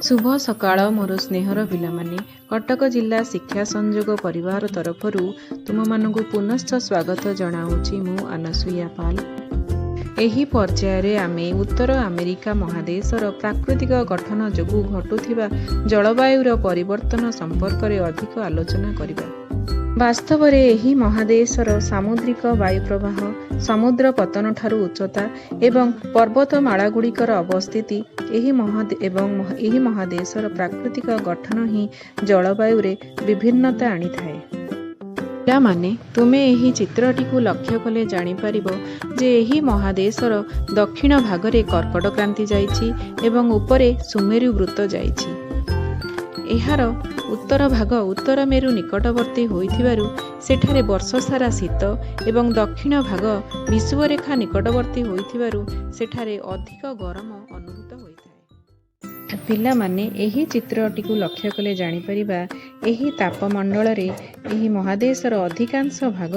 ଶୁଭ ସକାଳ ମୋର ସ୍ନେହର ପିଲାମାନେ। କଟକ ଜିଲ୍ଲା ଶିକ୍ଷା ସଂଯୋଗ ପରିବାର ତରଫରୁ ତୁମମାନଙ୍କୁ ପୁନଶ୍ଚ ସ୍ୱାଗତ ଜଣାଉଛି ମୁଁ ଅନସୂୟା ପାଲ। ଏହି ପର୍ଯ୍ୟାୟରେ ଆମେ ଉତ୍ତର ଆମେରିକା ମହାଦେଶର ପ୍ରାକୃତିକ ଗଠନ ଯୋଗୁଁ ଘଟୁଥିବା ଜଳବାୟୁର ପରିବର୍ତ୍ତନ ସମ୍ପର୍କରେ ଅଧିକ ଆଲୋଚନା କରିବା। ବାସ୍ତବରେ ଏହି ମହାଦେଶର ସାମୁଦ୍ରିକ ବାୟୁପ୍ରବାହ, ସମୁଦ୍ର ପତନଠାରୁ ଉଚ୍ଚତା ଏବଂ ପର୍ବତମାଳାଗୁଡ଼ିକର ଅବସ୍ଥିତି ଏହି ଏବଂ ଏହି ମହାଦେଶର ପ୍ରାକୃତିକ ଗଠନ ହିଁ ଜଳବାୟୁରେ ବିଭିନ୍ନତା ଆଣିଥାଏ। ପିଲାମାନେ, ତୁମେ ଏହି ଚିତ୍ରଟିକୁ ଲକ୍ଷ୍ୟ କଲେ ଜାଣିପାରିବ ଯେ ଏହି ମହାଦେଶର ଦକ୍ଷିଣ ଭାଗରେ କର୍କଟ କ୍ରାନ୍ତି ଯାଇଛି ଏବଂ ଉପରେ ସୁମେରୁ ବୃତ୍ତ ଯାଇଛି। ଏହାର ଉତ୍ତର ଭାଗ ଉତ୍ତର ମେରୁ ନିକଟବର୍ତ୍ତୀ ହୋଇଥିବାରୁ ସେଠାରେ ବର୍ଷସାରା ଶୀତ ଏବଂ ଦକ୍ଷିଣ ଭାଗ ବିଷୁବରେଖା ନିକଟବର୍ତ୍ତୀ ହୋଇଥିବାରୁ ସେଠାରେ ଅଧିକ ଗରମ ଅନୁଭୂତ ହୋଇଥାଏ। ପିଲାମାନେ, ଏହି ଚିତ୍ରଟିକୁ ଲକ୍ଷ୍ୟ କଲେ ଜାଣିପାରିବା, ଏହି ତାପମଣ୍ଡଳରେ ଏହି ମହାଦେଶର ଅଧିକାଂଶ ଭାଗ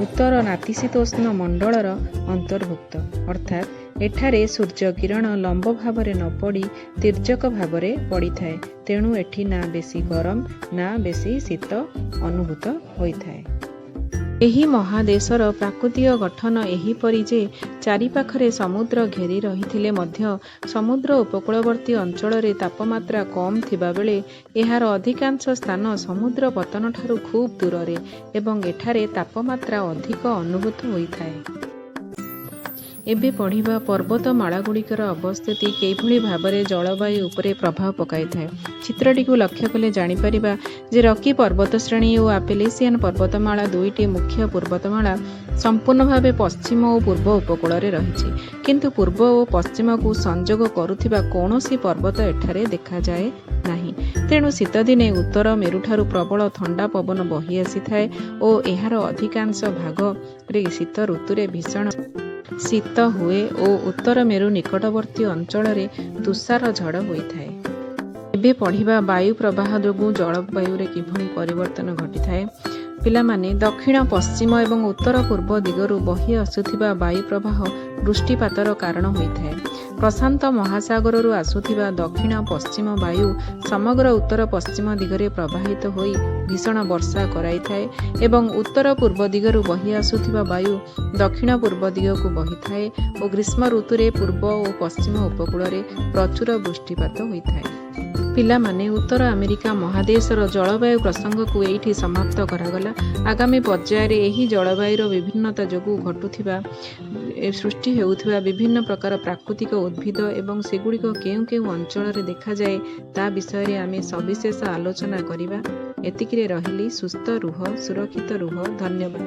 ଉତ୍ତର ନାତିଶୀତୋଷ୍ଣ ମଣ୍ଡଳର ଅନ୍ତର୍ଭୁକ୍ତ। ଅର୍ଥାତ୍ ଏଠାରେ ସୂର୍ଯ୍ୟ କିରଣ ଲମ୍ବ ଭାବରେ ନ ପଡ଼ି ତୀର୍ଯ୍ୟକ ଭାବରେ ପଡ଼ିଥାଏ। ତେଣୁ ଏଠି ନା ବେଶୀ ଗରମ ନା ବେଶୀ ଶୀତ ଅନୁଭୂତ ହୋଇଥାଏ। ଏହି ମହାଦେଶର ପ୍ରାକୃତିକ ଗଠନ ଏହିପରି ଯେ ଚାରିପାଖରେ ସମୁଦ୍ର ଘେରି ରହିଥିଲେ ମଧ୍ୟ ସମୁଦ୍ର ଉପକୂଳବର୍ତ୍ତୀ ଅଞ୍ଚଳରେ ତାପମାତ୍ରା କମ୍ ଥିବାବେଳେ ଏହାର ଅଧିକାଂଶ ସ୍ଥାନ ସମୁଦ୍ର ପତନଠାରୁ ଖୁବ୍ ଦୂରରେ ଏବଂ ଏଠାରେ ତାପମାତ୍ରା ଅଧିକ ଅନୁଭୂତ ହୋଇଥାଏ। ଏବେ ପଢ଼ିବା ପର୍ବତମାଳାଗୁଡ଼ିକର ଅବସ୍ଥିତି କିଭଳି ଭାବରେ ଜଳବାୟୁ ଉପରେ ପ୍ରଭାବ ପକାଇଥାଏ। ଚିତ୍ରଟିକୁ ଲକ୍ଷ୍ୟ କଲେ ଜାଣିପାରିବା ଯେ ରକି ପର୍ବତଶ୍ରେଣୀ ଓ ଆପେଲେସିଆନ୍ ପର୍ବତମାଳା, ଦୁଇଟି ମୁଖ୍ୟ ପର୍ବତମାଳା, ସମ୍ପୂର୍ଣ୍ଣ ଭାବେ ପଶ୍ଚିମ ଓ ପୂର୍ବ ଉପକୂଳରେ ରହିଛି। କିନ୍ତୁ ପୂର୍ବ ଓ ପଶ୍ଚିମକୁ ସଂଯୋଗ କରୁଥିବା କୌଣସି ପର୍ବତ ଏଠାରେ ଦେଖାଯାଏ ନାହିଁ। ତେଣୁ ଶୀତଦିନେ ଉତ୍ତର ମେରୁଠାରୁ ପ୍ରବଳ ଥଣ୍ଡା ପବନ ବହି ଆସିଥାଏ ଓ ଏହାର ଅଧିକାଂଶ ଭାଗରେ ଶୀତ ଋତୁରେ ଭୀଷଣ ଶୀତ ହୁଏ ଓ ଉତ୍ତର ମେରୁ ନିକଟବର୍ତ୍ତୀ ଅଞ୍ଚଳରେ ତୁଷାର ଝଡ଼ ହୋଇଥାଏ। ଏବେ ପଢ଼ିବା ବାୟୁ ପ୍ରବାହ ଯୋଗୁଁ ଜଳବାୟୁରେ କିଭଳି ପରିବର୍ତ୍ତନ ଘଟିଥାଏ। ପିଲାମାନେ, ଦକ୍ଷିଣ ପଶ୍ଚିମ ଏବଂ ଉତ୍ତର ପୂର୍ବ ଦିଗରୁ ବହି ଆସୁଥିବା ବାୟୁ ପ୍ରବାହ ବୃଷ୍ଟିପାତର କାରଣ ହୋଇଥାଏ। ପ୍ରଶାନ୍ତ ମହାସାଗରରୁ ଆସୁଥିବା ଦକ୍ଷିଣ ପଶ୍ଚିମ ବାୟୁ ସମଗ୍ର ଉତ୍ତର ପଶ୍ଚିମ ଦିଗରେ ପ୍ରବାହିତ ହୋଇ ଭୀଷଣ ବର୍ଷା କରାଇଥାଏ ଏବଂ ଉତ୍ତର ପୂର୍ବ ଦିଗରୁ ବହି ଆସୁଥିବା ବାୟୁ ଦକ୍ଷିଣ ପୂର୍ବ ଦିଗକୁ ବହିଥାଏ ଓ ଗ୍ରୀଷ୍ମ ଋତୁରେ ପୂର୍ବ ଓ ପଶ୍ଚିମ ଉପକୂଳରେ ପ୍ରଚୁର ବୃଷ୍ଟିପାତ ହୋଇଥାଏ। ପିଲାମାନେ, ଉତ୍ତର ଆମେରିକା ମହାଦେଶର ଜଳବାୟୁ ପ୍ରସଙ୍ଗକୁ ଏଇଠି ସମାପ୍ତ କରାଗଲା। ଆଗାମୀ ପର୍ଯ୍ୟାୟରେ ଏହି ଜଳବାୟୁର ବିଭିନ୍ନତା ଯୋଗୁଁ ଘଟୁଥିବା, ସୃଷ୍ଟି ହେଉଥିବା ବିଭିନ୍ନ ପ୍ରକାର ପ୍ରାକୃତିକ ଉଦ୍ଭିଦ ଏବଂ ସେଗୁଡ଼ିକ କେଉଁ କେଉଁ ଅଞ୍ଚଳରେ ଦେଖାଯାଏ, ତା ବିଷୟରେ ଆମେ ସବିଶେଷ ଆଲୋଚନା କରିବା। ଏତିକିରେ ରହିଲି। ସୁସ୍ଥ ରୁହ, ସୁରକ୍ଷିତ ରୁହ। ଧନ୍ୟବାଦ।